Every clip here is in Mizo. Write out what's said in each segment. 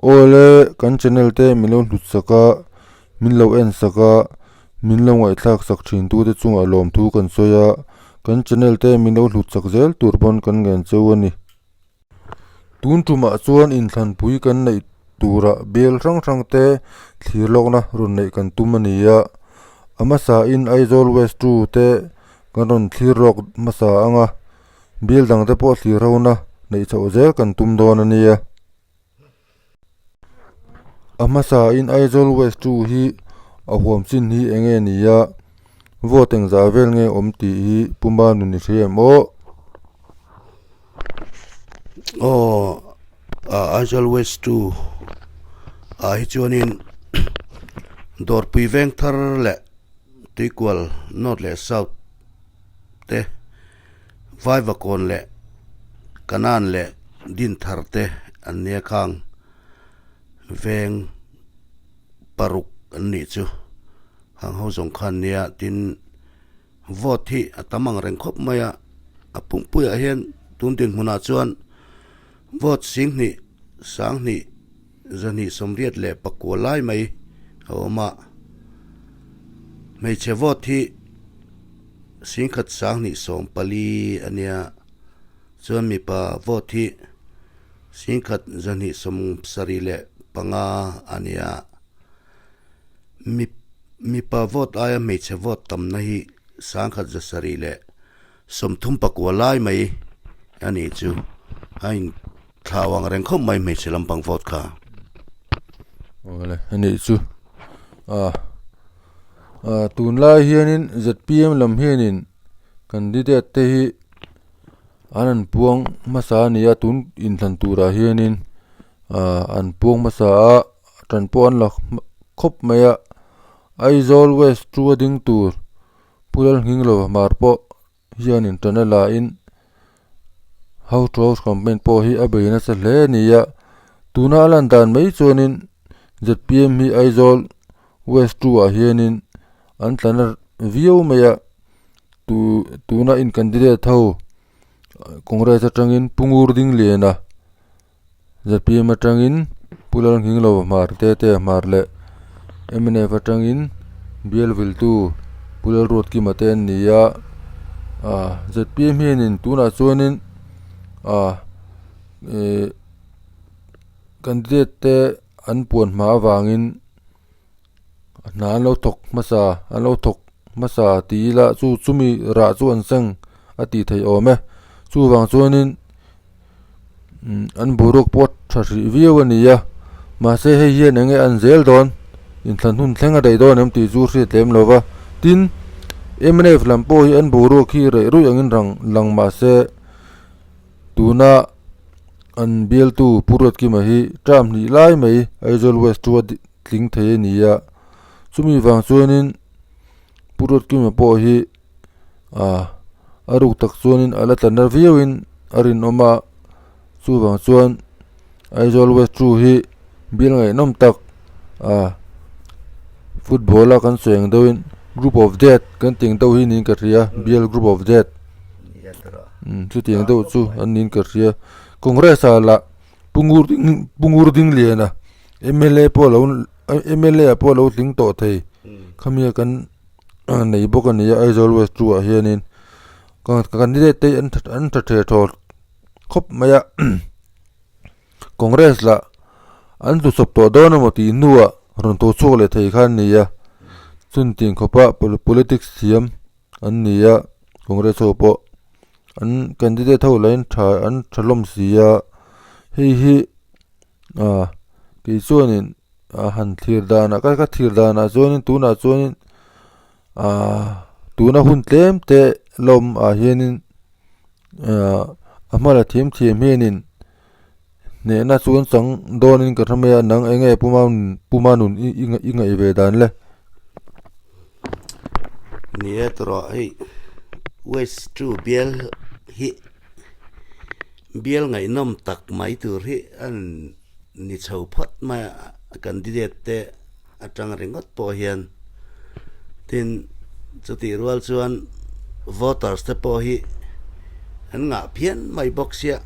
Awle kan channel te min lo hlut sak a, min lo en sak a, min lo ngaihthlak sak thin tu te chungah lawmthu kan sawi a, kan channel te min lo hlut sak zel tur pawn kan ngen cheu a ni. Tun tumah chuan inthlanpui kan neih turah bial hrang hrang te thlir lawkna rawn neih kan tum a ni a, a hmasain Aizawl West 2 te kan rawn thlir lawk hmasa ang a, bial dang te pawh thlir hona neih chhoh zel kan tum dawn a nia. A hmasain Aizawl West 2 hi a huam chin hi eng nge ni a, vote engzah vel nge awm tih hi Puma nun i hria em aw? Aw Aizawl West 2 ah hi chuanin Dawrpui Vengthar leh Tuikual North leh South te Vaivakawn leh Kanan leh Dinthar te an nia khang veng paruk an nih chu hang ho zawng khan nia tin vote hi a tam ang reng khawp mai a a pumpuiah hian tun dinhmunah chuan vote singhnih sanghnih zahnih sawmriat leh pakua lai mai a awm a hmeichhe vote hi singkhat sanghnih sawm pali a nia chuan mipa vote hi singkhat zahnih sawm sarih leh panga a nia mi mipa vote aia hmeichhe vote tamna hi sangkhat za sarih leh sawmthum pakua lai mai a nih chu a in. Thlau ang reng khawp mai hmeichhe lampang vote kha. Awle anih chu a a tunlai hianin zpm lam hianin candidate te hi an an puang hmasa a ni a tun inthlan turah hianin ah an puang hmasa a tan pawh an la khawp mai a Aizawl West chu a ding tur Pu Lalnghinglo Hmar pawh hianin tan a la in house to house campaign pawh hi a bei nasa hle a ni a tuna a lan dan mai chuanin zpm hi Aizawl west 2 ah hianin an tla na viau mai a tu tuna in candidate ho congress atangin Pu Ngur Dingliana zpm atangin Pu Lalnghinglo Hmar te te Hmar leh mnf atangin bial viltu Pu Lalruatkima te an ni a ah zpm hianin tunah chuanin ah ihh candidate te an puan hma avangin hna an lo thawk hmasa an lo thawk hmasa ti ila chu chumi rah chu an seng a tih theih awm e chuvang chuanin an boruak pawh a tha hrih viau a ni a mahse hei hian eng nge an zel dawn inthlan hun thleng a daih dawn em tih chu hriat lem lo va tin mnf lam pawh hi an boruak hi reh ruih angin rang lang mahse tuna an bialtu Pu Ruatkima hi term hnih lai mai Aizawl West chu a tling thei a ni a chumi vang chuanin Pu Ruatkima pawh hi ah a ruk tak chuanin a la tla na viauin a rinawm a chuvang chuan Aizawl West 2 hi bial ngaihnawm tak ah football a kan sawi ang deuhin group of death kan tih ang deuh hi niin ka hria bial group of death chutiang deuh chu an niin ka hria congress ah lah Pu Ngur Pu Ngur Dingliana mla pawh alo mla ah pawh alo tling tawh thei khami a kan nei bawk a ni a Aizawl West 2 ah hianin candidate te hi an tha the thaw khawp mai a Congress lah an tlusawp tawh dawn emaw tih hnuah rawn tho chhuak leh thei kha an ni a chuntin khawpa politics thiam an ni a Congress ho pawh an candidate ho lah in tha an tha hlawm si a hei hi ah kei chuanin a han thlir danah ka ka thlir danah chuanin tunah chuanin ah tuna hun tlem te lawm ah hianin ah a hma la thiam thiam hianin hnehna chu an chang dawnin ka hre mai a nang eng nge puma puma nun i i ngaih ve dan le. Ni e tawrh hei West 2 bial hi bial ngaihnawm tak mai tur hi a ni chho phawt mai a candidate te atang ringawt pawh hian tin chutih rual chuan voters te pawh hi an ngah phian mai bawk sia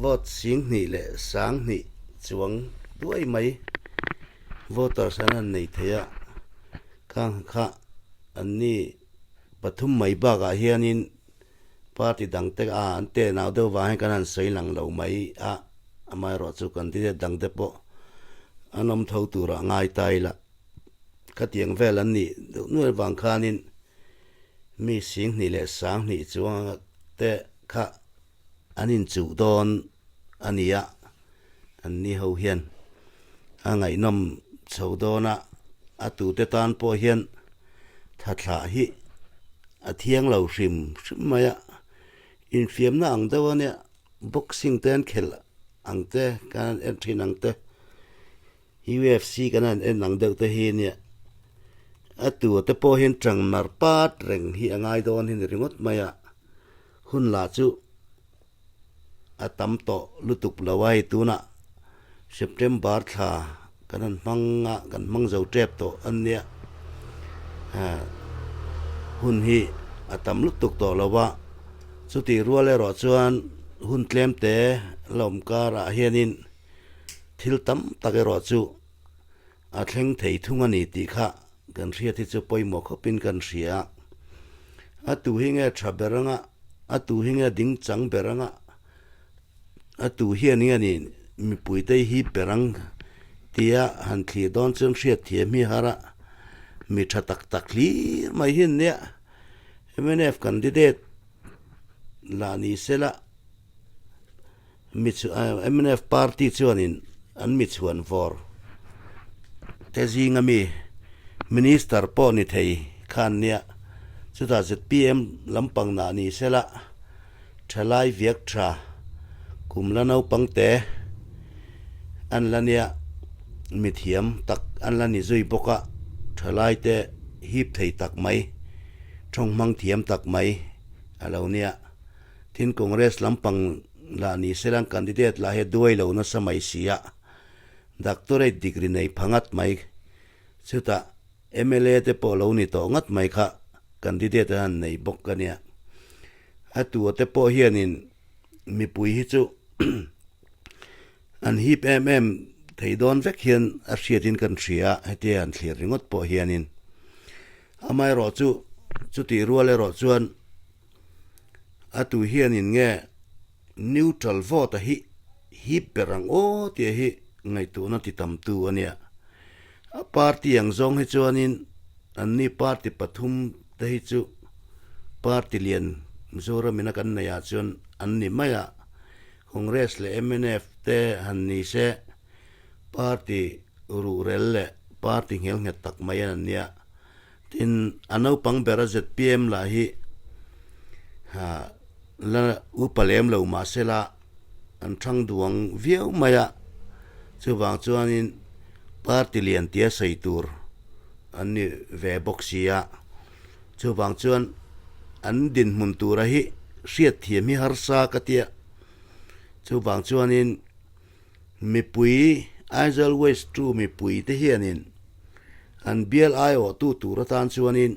vote singhnih leh sanghnih. chuang duai mai voters an han nei thei a khang kha an ni pathum mai bakah hianin party dang te a an tenau deuh vang hian kan han sawi lang lo mai a amaherawhchu candidate dang te pawh an awm tho turah ngai ta ila khatiang vel an nih deuh nual vang khanin mi singhnih leh sanghnih chuang te kha an inchuh dawn a ni a, an ni ho hian a ngaihnawm chho dawn a, a tute tan pawh hian thathlah hi a thiang lo hrim hrim mai a, infiamna ang deuh a nia boxing te an khelh ang te kan en thin ang te. UFC kan han en ang deuh te hi nia a tur te pawh hian tang mar pat reng hi a ngai dawn hi ni ringawt mai a hun lah chu a tam tawh lutuk lo a hei tunah September thla kan han hmang a kan hmang zo tep tawh a nia hun hi a tam lutuk tawh lo a chutih rual erawh chuan hun tlem te la awm karah hianin. Thil tam tak erawh chu a thleng thei thung a ni tih kha kan hriat hi chu pawimawh khawpin kan hria a. A tu hi nge tha ber anga, a tu hi nge ding chang ber anga, a tu hian nge ni mipuite hi hip ber ang tia han thlir dawn chuan hriat thiam hi har a, mi tha tak tak hlir mai hi an nia. Mnf candidate lah ni sela. Mi chu mnf party chuanin an mi chhuan vawr te zinga mi minister pawh ni thei kha an nia chutah zpm lampang nah ni sela thalai viak tha kum la naupang te an la nia mithiam tak an la ni zui bawk a thalai te hip thei tak mai thawng hmang thiam tak mai a lo nia. Tin Congress lampang lah ni selang candidate lah hi a duai lo nasa mai si a, Doctorate degree nei pha ngat mai, chutah mla te pawh lo ni tawh ngat mai kha candidate an han nei bawk a nia. A tua te pawh hianin mipui hi chu an hip em em thei dawn vek hian a hriatin kan hria a, hetia an thlir ringawt pawh hianin. Amaherawhchu chutih rual erawh chuan A tu hianin nge neutral vote a hi hip ber ang aw tih hi ngaihtuahna ti tam tu a nia. A party ang zawng hi chuanin anni party pathum te hi chu party lian Mizoram ina kan neih ah chuan an ni mai a, Congress leh mnf te han ni se party ruhrel leh party nghelnghet tak mai an nia. Tin, a naupang bera zpm lah hi la upa lem lo mahsela an thang duang viau mai a, chuvang chuanin party lian tia sawi tur an ni ve bawk si a, chuvang chuan an dinhmun tura hi hriatthiam hi harsa ka tia, chuvang chuanin mipui Aizawl West 2 mipui te hianin An bial aiawhtu tur atan chuanin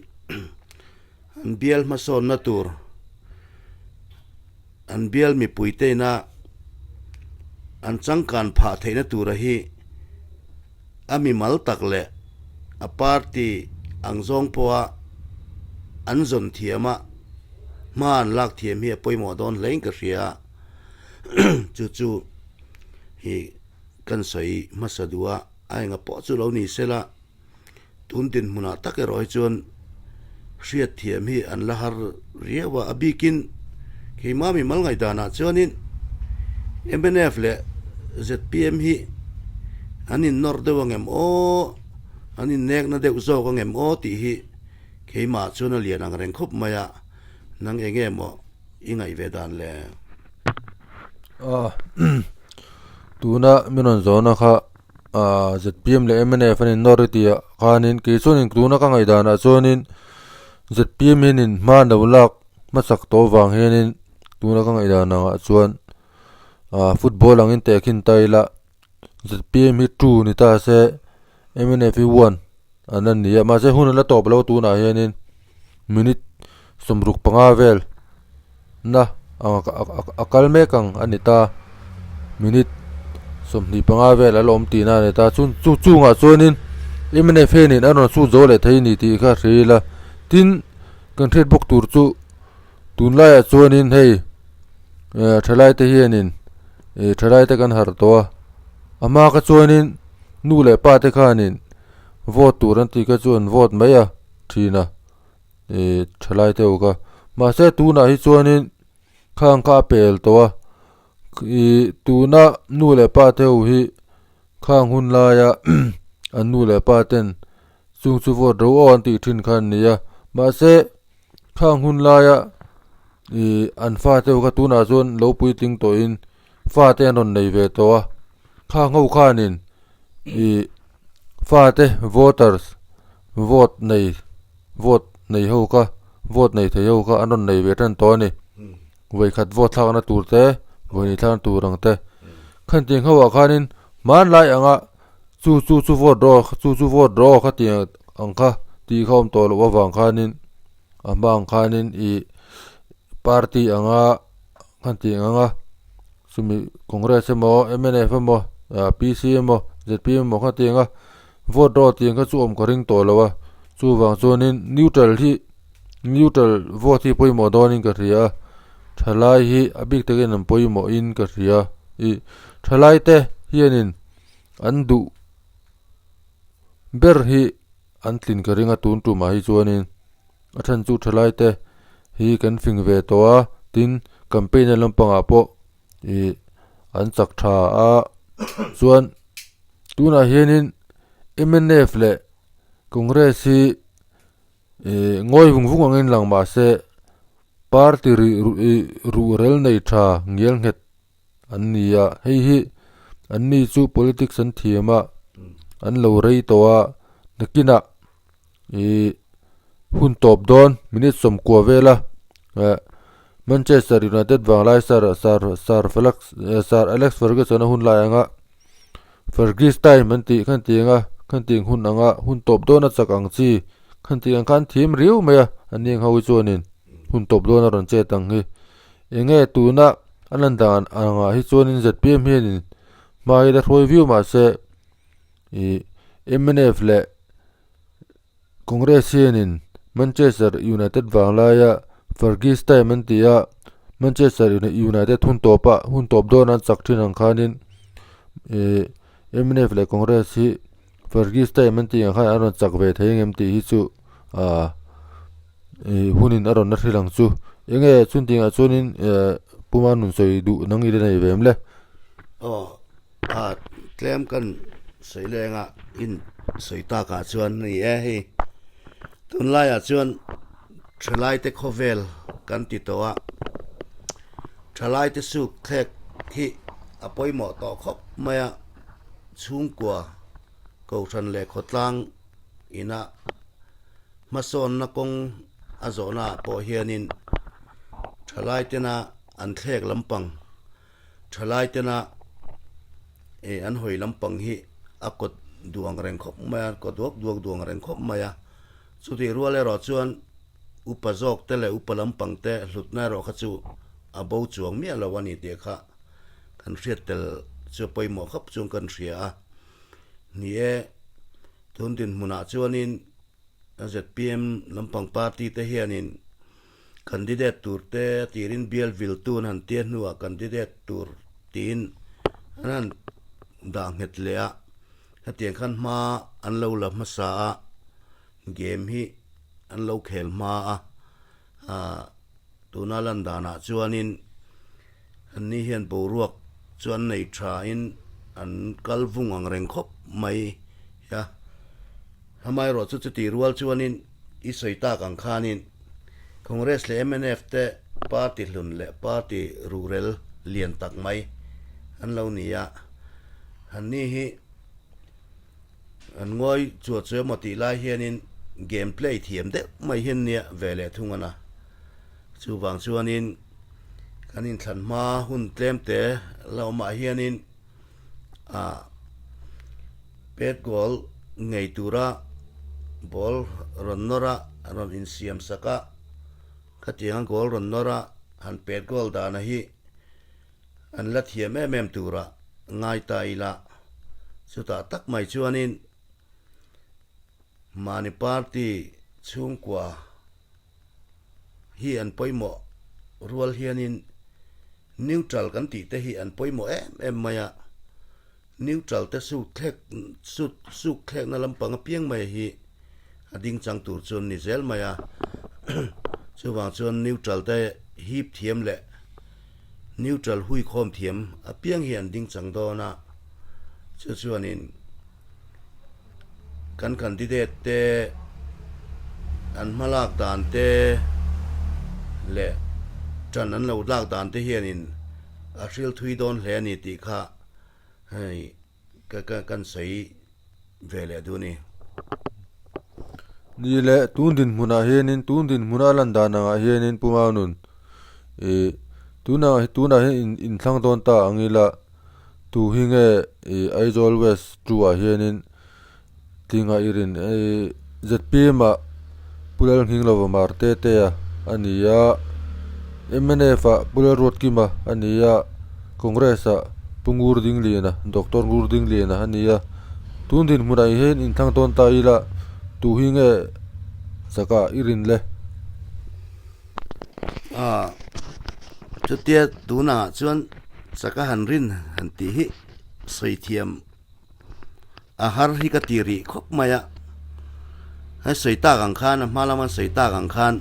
an bial hmasawnna tur an bial mipuite ina an changkan phah theihna tura hi a mimal tak leh a party ang zawng pawha an zawn thiam a, hma an lak thiam hi a pawimawh dawn hlein ka hria a, chu chu hi kan sawi hmasa duh a. A enga pawh chu lo ni sela, tun dinhmunah tak erawh hi chuan hriatthiam hi an la har riau a, a bikin keimah mimal ngaihdanah chuanin mnf leh zpm hi an innawr deuh angem aw, an innekna deuh zawk angem aw tih hi keimah chuan a lian ang reng khawp mai a, nang enge maw i ngaih ve dan le? A tuna min rawn zawhna kha ah zpm leh mnf an innawr i tih ah khanin kei chuanin tuna ka ngaih danah chuanin zpm hianin hma an lo lak hmasak tawh avang hianin tuna ka ngaih dan angah chuan ah football angin tehkhin ta ila zpm hi two ni ta se mnf hi one an la ni a mahse hun a la tawp lo tunah hianin minute 65 vel na a kal mek ang a ni ta minute. 25 vel a la awm tihna a ni ta. Chu chu chungah chuanin mnf hianin a rawn sut zo leh thei a ni tih kha hria ila. Tin, kan hriat bawk tur chu tunlaiah chuanin hei eh thalai te hianin ih thalai te kan harh tawh a, a hma kha chuanin nu leh pa te khanin vote tur an tih kha chu an vote mai a thin a ih thalai te ho kha. Mahse tunah hi chuanin khang kha a pel tawh a ih tuna nu leh pa te ho hi khang hun laia an nu leh pa ten chung chu vote ro aw an tih thin kha an ni a mahse khang hun laia ih an fate ho kha tunah chuan lo puitling tawhin fate an rawn nei ve tawh a khang ho khanin ih fate voters vote nei vote nei ho kha vote nei thei ho kha an rawn nei ve tan tawh a ni vawikhat vote thlakna tur te vawihnih thlakna tur ang te khantiang ho ah khanin hmanlai anga chu chu chu vote rawh chu chu vote rawh khatiang ang kha tih kha awm tawh loh avang khanin a hma ang khanin ih party anga khatiang anga chumi congress emaw mnf emaw ah PC emaw zpm emaw khatiang a vote rawh tih ang kha chu awm ka ring tawh lo a chuvang chuanin neutral hi neutral vote hi pawimawh dawnin ka hria a thalai hi a bik takin an pawimawhin ka hria ih thalai te hianin an duh ber hi an tlin ka ring a tun tumah hi chuanin a then chu thalai te hi kan fing ve tawh a tin campaign na lampangah pawh ih an chak tha a chuan tunah hianin mnf leh congress hi ih ngawi vung vung angin lang mahse party rih ih ruhrel nei tha ngial nghet an ni a hei hi an ni chu politics an thiam a an lo rei tawh a nakinah ih hun tawp dawn minute 90 vela eh Manchester United vanglai Sir Sir Sir Felix Sir Alex Ferguson a hun lai anga Fergus time an tih khan tih anga khan tih ang hun anga hun tawp dawn a chak ang chi khan tih ang khan thiam riau mai a an ni ang ho hi chuanin hun tawp dawn a rawn chet ang hi. Enge tuna a lan dan angah hi chuanin zpm hianin hma hi la hruai viau mahse ih mnf leh Congress hianin Manchester United vanglaia Fergie time an ti a Manchester United hun tawpa hun tawp dawn an chak thin ang khanin ih mnf leh Congress hi Fergie time an tih ang khan an rawn chak ve thei ang em tih hi chu ah ih hunin a rawn la hrilh ang chu enge chungtingah chuanin eh puma nun sawi duh nang i la nei ve em le. Aw a tlem kan sawi leng a in sawi takah chuan a ni e hei tunlaiah chuan thalai te khawvel kan ti tawh a thalai te suk thlek hi a pawimawh tawh khawp mai a chhungkua kohhran leh khawtlang ina hmasawnna kawng a zawhna ah pawh hianin thalai tena an thlek lampang thalai tena ih an hawi lampang hi a kawt duh ang reng khawp mai a kawt duak duak duh ang reng khawp mai a chutih rual erawh chuan upa zawk te leh upa lampang te hlutna erawh kha chu a bo chuang miah lo a ni tih kha kan hriat tel chu a pawimawh khawp chuan kan hria a ni e. Tun dinhmunah chuanin zpm lampang party te hianin candidate tur te a tirin bial viltu an han tia hnuah candidate tur tiin an han dah nghet leh a, hetiang khan hma an lo la hmasa a, game hi an lo khel hma a, ah tuna lan danah chuanin Anni hian boruak chu an nei thain an kal vung ang reng khawp mai a, amaherawh chu chuti rual chuanin i sawi tak ang khanin Congress leh mnf te party hlun leh party ruhrel lian tak mai an lo ni a, anni hi an ngawi chuah chu emaw tih lai hianin game play thiam deuh mai hian nia ve leh thung a na, chuvang chuanin. Kan inthlan hma hun tlem te la awmah hianin ah pet goal ngei tura ball rawn nawr a rawn insiam sak a khatianga goal rawn nawr a han pet goal dana hi an la thiam em em tura. ngai ta ila. Chutah tak mai chuanin mahni party chhungkua hi an pawimawh rual hianin neutral kan tih te hi an pawimawh em em mai a. Neutral te suk thlek sut suk thlekna lampang apiang mai hi a ding chang tur chu an ni zel mai a. Chuvang chuan neutral te hip thiam leh neutral hui khawm thiam apiang hi an ding chang dawn a. Chu chuanin kan candidate te an hma lak dan te leh tan an lo lak dan te hianin a hril thui dawn hle a ni tih kha Hei ka ka kan sawi ve leh duh a ni. Ni leh tun dinhmunah hianin tun dinhmuna a lan dan angah hianin Pu Maunun ih tunah tunah hian in inthlang dawn ta ang ila tu hi nge ih Aizawl West two ah hianin Tlinga i rin ei zpm ah Pu Lalnghinglova Marte te a a ni a, mnf ah Pu Lalruatkima a ni a, Congress ah Pu Ngurdingliana, Doctor Ngurdingliana a ni a. Tun dinhmunah hian inthlang tawn ta ila tu hi nge chakah i rin le? A, chutia tunah chuan chaka han rin han tih hi sawi thiam. A har hi ka ti rih khawp mai a, an sawi tak ang khan a hma lama an sawi tak ang khan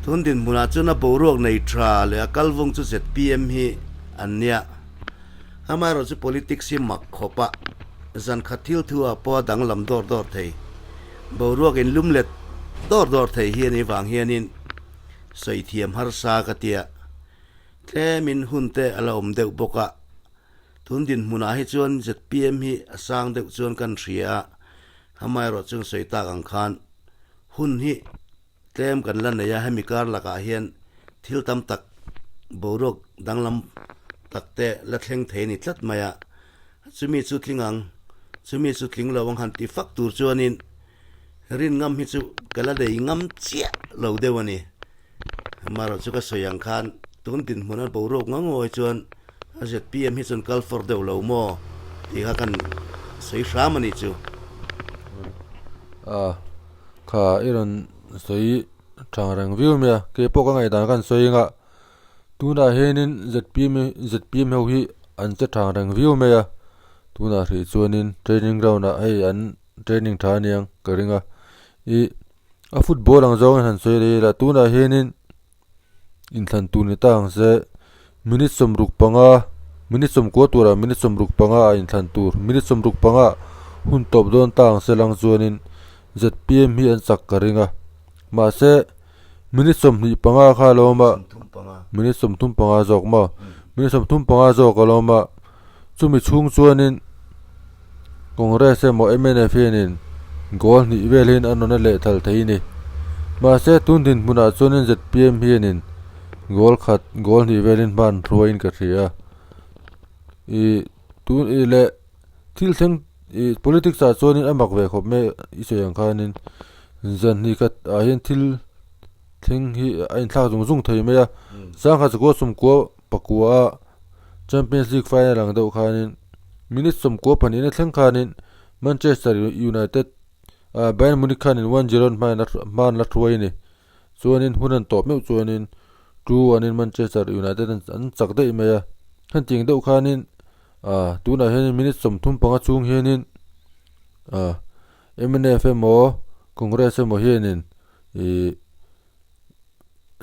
tun dinhmunah chuan a boruak nei tha leh a kal vung chu zpm hi an nia. Amaherawh chu politics hi mak khawp a, zan khat thil thu ah pawh a danglam dawr dawr thei, boruak in lum let dawr dawr thei hi a nih vang hianin sawi thiam harsa ka tia, tlemin hun te a la awm deuh bawk a. Tun dinhmunah hi chuan zpm hi a sang deuh chuan kan hria a, amaherawh chu sawi tak ang khan hun hi tlem kan la nei a, hemi kar lakah hian thil tam tak boruak danglam tak te la thleng thei a ni tlat mai a, chumi chu tling ang, chumi chu tling lo ang han ti fak tur chuanin rin ngam hi chu ka la nei ngam chiah lo deuh a ni. Amaherawh chu ka sawi ang khan tun dinhmun a boruak ngawng ngawi chuan a zpm hi chuan kal fawr deuh lo maw tih kha kan sawi hram a nih chu. A kha i rawn sawi thang reng viau mai a, keipawh ka ngaihdan khan sawi anga tunah hianin zpm hi zpm ho hi an che thang reng viau mai a, tunah hrih chuanin training ground ah hei an training tha aniang ka ring a ih. A football ang zawng in han sawi leh ila tunah hianin inthlan tur ni ta ang se minute 65 minute 90 turah minute 65 ah inthlan tur minute 65 ah hun tawp dawn ta ang se lang chuanin zpm hi an chak ka ring a mahse minute 25 kha a lo awm a minute 35 zawk maw minute 35 zawk a lo awm a. Chumi chhung chuanin Congress emaw mnf hianin goal hnih vel hian an rawn a leh thal thei a ni. Mahse tun dinhmunah chuanin zpm hianin goal khat goal hnih velin hman hruaiin ka hria a. Ih tun ih leh thil thleng ih politics ah chuanin a mak ve khawp mai i sawi ang khanin zan hnih khat ah hian thil thleng hi a inthlak zung zung thei mai a. Sangha chukua sawmkua pakua a. Champions League final ang deuh khanin minute 92 na thleng khanin Manchester United ah Bayern Munich khanin 1-0 an hmain hma an la hruai a ni. Chuanin hun an tawp meuh chuanin 2-1 in Manchester United an chak daih mai a. Hetiang deuh khanin ah tunah hianin minute 35 chhung hianin ah mnf emaw Congress emaw hianin ih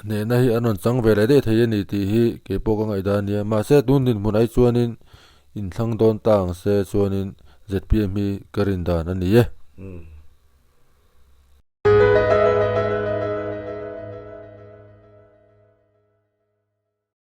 Hnehna hi an rawn chang ve leh daih thei a ni tih hi kei pawh ka ngaihdan a nia. Mahse tun dinhmun ai chuanin inthlang dawn ta ang se chuanin zpm hi ka rin dan a ni e.